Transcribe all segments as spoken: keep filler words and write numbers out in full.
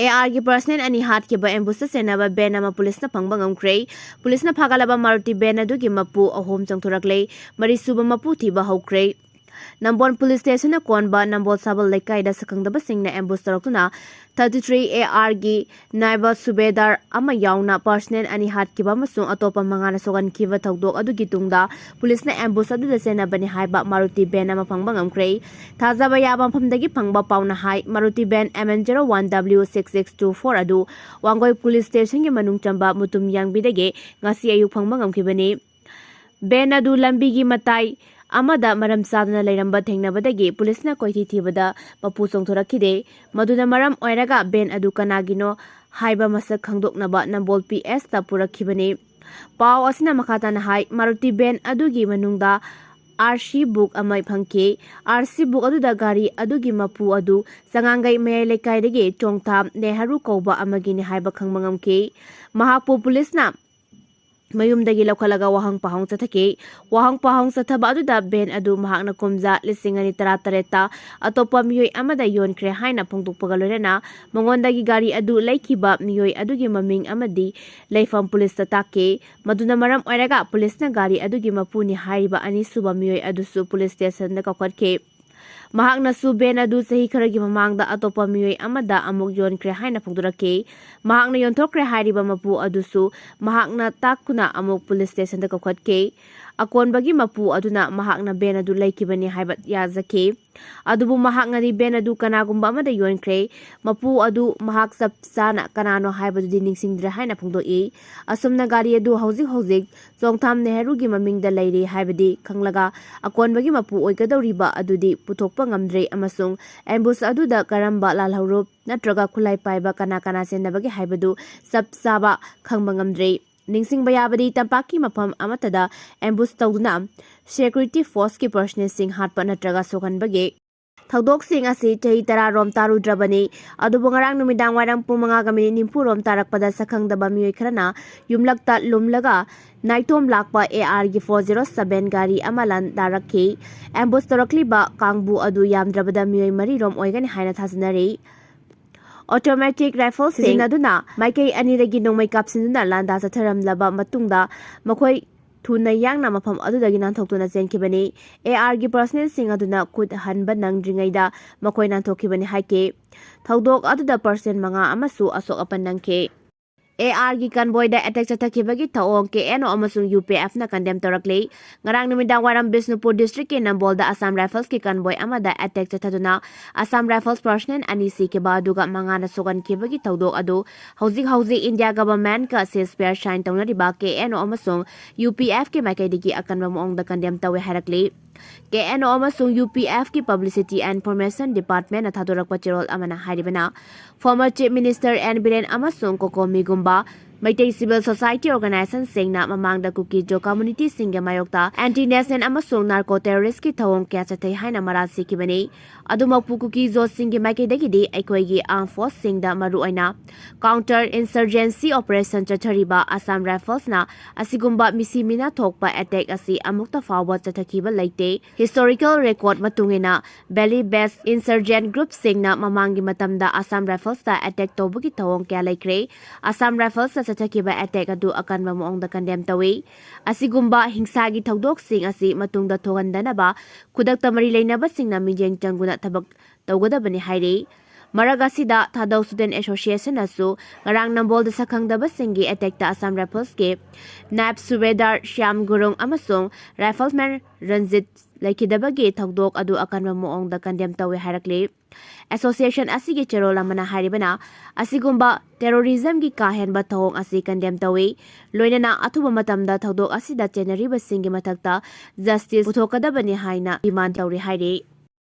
ꯑꯦ ꯑꯥꯔꯒꯤ personal ꯑꯅꯤ ꯍꯥꯠꯈꯤꯕ ꯑꯦꯝꯕꯨꯁꯇ ꯆꯦꯟꯅꯕ van ꯑꯃ ꯄꯨꯂꯤꯁꯅ ꯐꯪꯕ ꯉꯝꯈ꯭ꯔꯦ꯫ ꯄꯨꯂꯤꯁꯅ ꯐꯥꯒꯠꯂꯕ ꯃꯥꯔꯨꯇꯤ ꯚꯦꯟ ꯑꯗꯨꯒꯤ ꯃꯄꯨ ꯑꯍꯨꯝ ꯆꯣꯡꯊꯣꯔꯛꯂꯦ꯫ ꯃꯔꯤꯁꯨꯕ ꯃꯄꯨ ꯊꯤꯕ ꯍꯧꯈ꯭ꯔꯦ꯫ ꯅꯝꯕꯣꯜ ꯄꯨꯂꯤꯁ ꯁ꯭ꯇꯦꯁꯟꯅ ꯀꯣꯟꯕ ꯅꯝꯕꯣꯜ ꯁꯥꯕꯜ ꯂꯩꯀꯥꯏꯗ ꯁꯛꯈꯪꯗꯕꯁꯤꯡꯅ ꯑꯦꯝꯕꯨꯁ ꯇꯧꯔꯛꯇꯨꯅ ꯊꯥꯔꯇꯤ ꯊ꯭ꯔꯤ ꯑꯦ ꯑꯥꯔꯒꯤ ꯅꯥꯏꯕ ꯁꯨꯕꯦꯗꯥꯔ ꯑꯃ ꯌꯥꯎꯅ ꯄꯔꯁꯅꯦꯜ ꯑꯅꯤ ꯍꯥꯠꯈꯤꯕ ꯑꯃꯁꯨꯡ ꯑꯇꯣꯞꯄ ꯃꯉꯥꯅ ꯁꯣꯛꯍꯟꯈꯤꯕ ꯊꯧꯗꯣꯛ ꯑꯗꯨꯒꯤ ꯇꯨꯡꯗ ꯄꯨꯂꯤꯁꯅ ꯑꯦꯝꯕꯨꯁ ꯑꯗꯨꯗ ꯆꯦꯟꯅꯕꯅꯤ ꯍꯥꯏꯕ ꯃꯥꯔꯨꯇꯤ ꯚꯦꯟ ꯑꯃ ꯐꯪꯕ ꯉꯝꯈ꯭ꯔꯦ꯫ ꯊꯥꯖꯕ ꯌꯥꯕ ꯃꯐꯝꯗꯒꯤ ꯐꯪꯕ ꯄꯥꯎꯅ ꯍꯥꯏ, Maruti van M N zero one W six six two four ꯑꯗꯨ ꯋꯥꯡꯒꯣꯏ ꯄꯨꯂꯤꯁ ꯁ꯭ꯇꯦꯁꯟꯒꯤ ꯃꯅꯨꯡ ꯆꯟꯕ ꯃꯨꯇꯨꯝ ꯌꯥꯡꯕꯤꯗꯒꯤ ꯉꯁꯤ ꯑꯌꯨꯛ ꯐꯪꯕ ꯉꯝꯈꯤꯕꯅꯤ꯫ ꯚꯦꯟ ꯑꯗꯨ ꯂꯝꯕꯤꯒꯤ ꯃꯇꯥꯏ ꯑꯃꯗ ꯃꯔꯝ ꯆꯥꯗꯅ ꯂꯩꯔꯝꯕ ꯊꯦꯡꯅꯕꯗꯒꯤ ꯄꯨꯂꯤꯁꯅ ꯀꯣꯏꯊꯤ ꯊꯤꯕꯗ ꯃꯄꯨ ꯆꯣꯡꯊꯣꯔꯛꯈꯤꯗꯦ꯫ ꯃꯗꯨꯅ ꯃꯔꯝ ꯑꯣꯏꯔꯒ ꯚꯦꯟ ꯑꯗꯨ ꯀꯅꯥꯒꯤꯅꯣ ꯍꯥꯏꯕ ꯃꯁꯛ ꯈꯪꯗꯣꯛꯅꯕ ꯅꯝꯕꯣꯜ P S ꯇ ꯄꯨꯔꯛꯈꯤꯕꯅꯤ꯫ ꯄꯥꯎ ꯑꯁꯤꯅ ꯃꯈꯥ ꯇꯥꯅ ꯍꯥꯏ, ꯃꯥꯔꯨꯇꯤ ꯚꯦꯟ ꯑꯗꯨꯒꯤ ꯃꯅꯨꯡꯗ R C book ꯑꯃ ꯐꯪꯈꯤ꯫ R C book ꯑꯗꯨꯗ ꯒꯥꯔꯤ ꯑꯗꯨꯒꯤ ꯃꯄꯨ ꯑꯗꯨ ꯆꯉꯥꯡꯒꯩ ꯃꯌꯥꯏ ꯂꯩꯀꯥꯏꯗꯒꯤ ꯆꯣꯡꯊꯥꯝ ꯅꯦꯍꯔꯨ ꯀꯧꯕ ꯑꯃꯒꯤꯅꯤ ꯍꯥꯏꯕ ꯈꯪꯕ ꯉꯝꯈꯤ꯫ ꯃꯍꯥꯛꯄꯨ ꯄꯨꯂꯤꯁꯅ ꯃꯌꯨꯝꯗꯒꯤ ꯂꯧꯈꯠꯂꯒ ꯋꯥꯍꯪ ꯄꯥꯎꯍꯪ ꯆꯠꯊꯈꯤ꯫ ꯋꯥꯍꯪ ꯄꯥꯎꯍꯪ ꯆꯠꯊꯕ ꯑꯗꯨꯗ ꯚꯦꯟ ꯑꯗꯨ ꯃꯍꯥꯛꯅ ꯀꯨꯝꯖꯥ ꯂꯤꯁꯤꯡ ꯑꯅꯤ ꯇꯔꯥꯇꯔꯦꯠꯇ ꯑꯇꯣꯞꯄ ꯃꯤꯑꯣꯏ ꯑꯃꯗ ꯌꯣꯟꯈ꯭ꯔꯦ ꯍꯥꯏꯅ ꯐꯣꯡꯗꯣꯛꯄꯒ ꯂꯣꯏꯅꯅ ꯃꯉꯣꯟꯗꯒꯤ ꯒꯥꯔꯤ ꯑꯗꯨ ꯂꯩꯈꯤꯕ ꯃꯤꯑꯣꯏ ꯑꯗꯨꯒꯤ ꯃꯃꯤꯡ ꯑꯃꯗꯤ ꯂꯩꯐꯝ ꯄꯨꯂꯤꯁꯇ ꯇꯥꯛꯈꯤ꯫ ꯃꯗꯨꯅ ꯃꯔꯝ ꯑꯣꯏꯔꯒ ꯄꯨꯂꯤꯁꯅ ꯒꯥꯔꯤ ꯑꯗꯨꯒꯤ ꯃꯄꯨꯅꯤ ꯍꯥꯏꯔꯤꯕ ꯑꯅꯤꯁꯨꯕ ꯃꯤꯑꯣꯏ ꯑꯗꯨꯁꯨ ꯄꯨꯂꯤꯁ ꯁ꯭ꯇꯦꯁꯟꯗ ꯀꯧꯈꯠꯈꯤ꯫ ꯃꯍꯥꯛꯅꯁꯨ ꯚꯦꯟ ꯑꯗꯨ ꯆꯍꯤ ꯈꯔꯒꯤ ꯃꯃꯥꯡꯗ ꯑꯇꯣꯞꯄ ꯃꯤꯑꯣꯏ ꯑꯃꯗ ꯑꯃꯨꯛ ꯌꯣꯟꯈ꯭ꯔꯦ ꯍꯥꯏꯅ ꯐꯣꯡꯗꯣꯔꯛꯈꯤ꯫ ꯃꯍꯥꯛꯅ ꯌꯣꯟꯊꯣꯛꯈ꯭ꯔꯦ ꯍꯥꯏꯔꯤꯕ ꯃꯄꯨ ꯑꯗꯨꯁꯨ ꯃꯍꯥꯛꯅ ꯇꯥꯛꯇꯨꯅ ꯑꯃꯨꯛ ꯄꯨꯂꯤꯁ ꯁ꯭ꯇꯦꯁꯟꯗ ꯀꯧꯈꯠꯈꯤ꯫ ꯑꯀꯣꯟꯕꯒꯤ ꯃꯄꯨ ꯑꯗꯨꯅ ꯃꯍꯥꯛꯅ ꯚꯦꯟ ꯑꯗꯨ ꯂꯩꯈꯤꯕꯅꯤ ꯍꯥꯏꯕ ꯌꯥꯖꯈꯤ꯫ ꯑꯗꯨꯕꯨ ꯃꯍꯥꯛꯅꯗꯤ ꯚꯦꯟ ꯑꯗꯨ ꯀꯅꯥꯒꯨꯝꯕ ꯑꯃꯗ ꯌꯣꯟꯈ꯭ꯔꯦ꯫ ꯃꯄꯨ ꯑꯗꯨ ꯃꯍꯥꯛ ꯆꯞ ꯆꯥꯅ ꯀꯅꯥꯅꯣ ꯍꯥꯏꯕꯗꯨꯗꯤ ꯅꯤꯡꯁꯤꯡꯗ꯭ꯔꯦ ꯍꯥꯏꯅ ꯐꯣꯡꯗꯣꯛꯏ꯫ ꯑꯁꯨꯝꯅ ꯒꯥꯔꯤ ꯑꯗꯨ ꯍꯧꯖꯤꯛ ꯍꯧꯖꯤꯛ ꯆꯣꯡꯊꯥꯝ ꯅꯦꯍꯔꯨꯒꯤ ꯃꯃꯤꯡꯗ ꯂꯩꯔꯤ ꯍꯥꯏꯕꯗꯤ ꯈꯪꯂꯒ ꯑꯀꯣꯟꯕꯒꯤ ꯃꯄꯨ ꯑꯣꯏꯒꯗꯧꯔꯤꯕ ꯑꯗꯨꯗꯤ ꯄꯨꯊꯣꯛꯄ ꯉꯝꯗ꯭ꯔꯦ ꯑꯃꯁꯨꯡ ꯑꯦꯝꯕꯨꯁ ꯑꯗꯨꯗ ꯀꯔꯝꯕ ꯂꯥꯜꯍꯧꯂꯨꯞ ꯅꯠꯇ꯭ꯔꯒ ꯈꯨꯠꯂꯥꯏ ꯄꯥꯏꯕ ꯀꯅꯥ ꯀꯅꯥ ꯆꯦꯟꯅꯕꯒꯦ ꯍꯥꯏꯕꯗꯨ ꯆꯞ ꯆꯥꯕ ꯈꯪꯕ ꯉꯝꯗ꯭ꯔꯦ꯫ ꯅꯤꯡꯁꯤꯡꯕ ꯌꯥꯕꯗꯤ ꯇꯝꯄꯥꯛꯀꯤ ꯃꯐꯝ ꯑꯃꯠꯇꯗ ꯑꯦꯝꯕꯨꯁ ꯇꯧꯗꯨꯅ ꯁꯦꯀ꯭ꯌꯨꯔꯤꯇꯤ ꯐꯣꯔꯁꯀꯤ ꯄꯔꯁꯅꯦꯜꯁꯤꯡ ꯍꯥꯠꯄ ꯅꯠꯇ꯭ꯔꯒ ꯁꯣꯛꯍꯟꯕꯒꯤ ꯊꯧꯗꯣꯛꯁꯤꯡ ꯑꯁꯤ ꯆꯍꯤ ꯇꯔꯥ ꯔꯣꯝ ꯇꯥꯔꯨꯗ꯭ꯔꯕꯅꯤ꯫ ꯑꯗꯨꯕꯨ ꯉꯔꯥꯡ ꯅꯨꯃꯤꯗꯥꯡ ꯋꯥꯏꯔꯝ ꯄꯨꯡ ꯃꯉꯥꯒ ꯃꯤꯅꯤꯠ ꯅꯤꯐꯨ ꯔꯣꯝ ꯇꯥꯔꯛꯄꯗ ꯁꯛꯈꯪꯗꯕ ꯃꯤꯑꯣꯏ ꯈꯔꯅ ꯌꯨꯝꯂꯛꯇ ꯂꯨꯝꯂꯒ ꯅꯥꯏꯇꯣꯝ ꯂꯥꯛꯄ A R ꯒꯤ four zero seven ꯒꯥꯔꯤ ꯑꯃ ꯂꯥꯟꯗꯥꯔꯛꯈꯤ꯫ ꯑꯦꯝꯕꯨꯁ ꯇꯧꯔꯛꯂꯤꯕ ꯀꯥꯡꯕꯨ ꯑꯗꯨ ꯌꯥꯝꯗ꯭ꯔꯕꯗ ꯃꯤꯑꯣꯏ ꯃꯔꯤ ꯔꯣꯝ ꯑꯣꯏꯒꯅꯤ ꯍꯥꯏꯅ ꯊꯥꯖꯅꯔꯤ꯫ Automatic rifle ꯁꯤꯖꯤꯟꯅꯗꯨꯅ ꯃꯥꯏꯀꯩ ꯑꯅꯤꯗꯒꯤ ꯅꯣꯡꯃꯩ ꯀꯥꯞꯁꯤꯟꯗꯨꯅ ꯂꯥꯟꯗꯥ ꯆꯠꯊꯔꯝꯂꯕ ꯃꯇꯨꯡꯗ ꯃꯈꯣꯏ ꯊꯨꯅ ꯌꯥꯡꯅ ꯃꯐꯝ ꯑꯗꯨꯗꯒꯤ ꯅꯥꯟꯊꯣꯛꯇꯨꯅ ꯆꯦꯟꯈꯤꯕꯅꯤ꯫ AR ꯒꯤ personnel ꯁꯤꯡ ꯑꯗꯨꯅ ꯈꯨꯠ ꯍꯟꯕ ꯅꯪꯗ꯭ꯔꯤꯉꯩꯗ ꯃꯈꯣꯏ ꯅꯥꯟꯊꯣꯛꯈꯤꯕꯅꯤ ꯍꯥꯏꯈꯤ꯫ ꯊꯧꯗꯣꯛ ꯑꯗꯨꯗ personnel ꯃꯉꯥ ꯑꯃꯁꯨ ꯑꯁꯣꯛ ꯑꯄꯟ ꯅꯪꯈꯤ꯫ AR ꯒꯤ convoy ꯗ attack ꯆꯠꯊꯈꯤꯕꯒꯤ ꯊꯧꯑꯣꯡ KNO ꯑꯃꯁꯨꯡ UPF ꯅ condemn ꯇꯧꯔꯛꯂꯤ꯫ ꯉꯔꯥꯡ ꯅꯨꯃꯤꯗꯥꯡ ꯋꯥꯏꯔꯝ ꯕꯤꯁꯅꯨꯄꯨꯔ district ꯀꯤ ꯅꯝꯕꯣꯜꯗ Assam Rifles ꯀꯤ convoy ꯑꯃꯗ attack ꯆꯠꯊꯗꯨꯅ Assam Rifles personnel ꯑꯅꯤ ꯁꯤꯈꯤꯕ ꯑꯗꯨꯒ ꯃꯉꯥꯅ ꯁꯣꯛꯍꯟꯈꯤꯕꯒꯤ ꯊꯧꯗꯣꯛ ꯑꯗꯨ ꯍꯧꯖꯤꯛ ꯍꯧꯖꯤꯛ India government ꯀ ceasefire sign ꯇꯧꯅꯔꯤꯕ KNO ꯑꯃꯁꯨꯡ UPF ꯀꯤ ꯃꯥꯏꯀꯩꯗꯒꯤ ꯑꯀꯟꯕ ꯃꯑꯣꯡꯗ condemn ꯇꯧꯏ ꯍꯥꯏꯔꯛꯂꯤ꯫ KNO ꯑꯃꯁꯨꯡ UPF ꯀꯤ Publicity and Information Department ꯅ ꯊꯥꯗꯣꯔꯛꯄ ꯆꯦꯔꯣꯜ ꯑꯃꯅ ꯍꯥꯏꯔꯤꯕꯅ, former Chief Minister N Biren ꯑꯃꯁꯨꯡ COCOMI ꯒꯨꯝꯕ ꯃꯩꯇꯩ civil society organization ꯁꯤꯡꯅ ꯃꯃꯥꯡꯗ ꯀꯨꯀꯤ ꯖꯣ community ꯁꯤꯡꯒꯤ ꯃꯥꯌꯣꯛꯇ anti national ꯑꯃꯁꯨꯡ narco terrorist ꯀꯤ ꯊꯧꯑꯣꯡ ꯀꯌꯥ ꯆꯠꯊꯩ ꯍꯥꯏꯅ ꯃꯔꯥꯜ ꯁꯤꯈꯤꯕꯅꯤ꯫ ꯑꯗꯨꯃꯛꯄꯨ ꯀꯨꯀꯤ ꯖꯣꯁꯤꯡꯒꯤ ꯃꯥꯏꯀꯩꯗꯒꯤꯗꯤ ꯑꯩꯈꯣꯏꯒꯤ armed force ꯁꯤꯡꯗ ꯃꯔꯨꯑꯣꯏꯅ counter insurgency operation ꯆꯠꯊꯔꯤꯕ Assam Rifles ꯅ ꯑꯁꯤꯒꯨꯝꯕ ꯃꯤꯁꯤ ꯃꯤꯅꯥ ꯊꯣꯛꯄ attack ꯑꯁꯤ ꯑꯃꯨꯛꯇ ꯐꯥꯎꯕ ꯆꯠꯊꯈꯤꯕ ꯂꯩꯇꯦ꯫ Historical record ꯃꯇꯨꯡ ꯏꯟꯅ, valley based insurgent group ꯁꯤꯡꯅ ꯃꯃꯥꯡꯒꯤ ꯃꯇꯝꯗ Assam Rifles ꯇ attack ꯇꯧꯕꯒꯤ ꯊꯧꯑꯣꯡ ꯀꯌꯥ ꯂꯩꯈ꯭ꯔꯦ꯫ Assam Rifles ꯇ ꯆꯠꯊꯈꯤꯕ attack ꯑꯗꯨ ꯑꯀꯟꯕ ꯃꯑꯣꯡꯗ condemn ꯇꯧꯏ꯫ ꯑꯁꯤꯒꯨꯝꯕ ꯍꯤꯡꯁꯥꯒꯤ ꯊꯧꯗꯣꯛꯁꯤꯡ ꯑꯁꯤ ꯃꯇꯨꯡꯗ ꯊꯣꯛꯍꯟꯗꯅꯕ ꯈꯨꯗꯛꯇ ꯃꯔꯤ ꯂꯩꯅꯕꯁꯤꯡꯅ ꯃꯤꯠꯌꯦꯡ ꯆꯪꯗꯨꯅ ꯊꯕꯛ ꯇꯧꯒꯗꯕꯅꯤ ꯍꯥꯏꯔꯤ꯫ ꯃꯔꯛ ꯑꯁꯤꯗ, ꯊꯥꯗꯧ Student Association ꯅꯁꯨ ꯉꯔꯥꯡ ꯅꯝꯕꯣꯜꯗ ꯁꯛꯈꯪꯗꯕꯁꯤꯡꯒꯤ attack ꯇ Assam Rifles ꯀꯤ Naib Subedar Shyam Gurung ꯑꯃꯁꯨꯡ Rifleman Ranjit ꯂꯩꯈꯤꯗꯕꯒꯤ ꯊꯧꯗꯣꯛ ꯑꯗꯨ ꯑꯀꯟꯕ ꯃꯑꯣꯡꯗ condemn ꯇꯧꯏ ꯍꯥꯏꯔꯛꯂꯤ꯫ Association ꯑꯁꯤꯒꯤ ꯆꯦꯔꯣꯜ ꯑꯃꯅ ꯍꯥꯏꯔꯤꯕꯅ, ꯑꯁꯤꯒꯨꯝꯕ terrorism ꯒꯤ ꯀꯥ ꯍꯦꯟꯕ ꯊꯧꯑꯣꯡ ꯑꯁꯤ condemn ꯇꯧꯏ, ꯂꯣꯏꯅꯅ ꯑꯊꯨꯕ ꯃꯇꯝꯗ ꯊꯧꯗꯣꯛ ꯑꯁꯤꯗ ꯆꯦꯟꯅꯔꯤꯕꯁꯤꯡꯒꯤ ꯃꯊꯛꯇ justice ꯄꯨꯊꯣꯛꯀꯗꯕꯅꯤ ꯍꯥꯏꯅ demand ꯇꯧꯔꯤ ꯍꯥꯏꯔꯤ꯫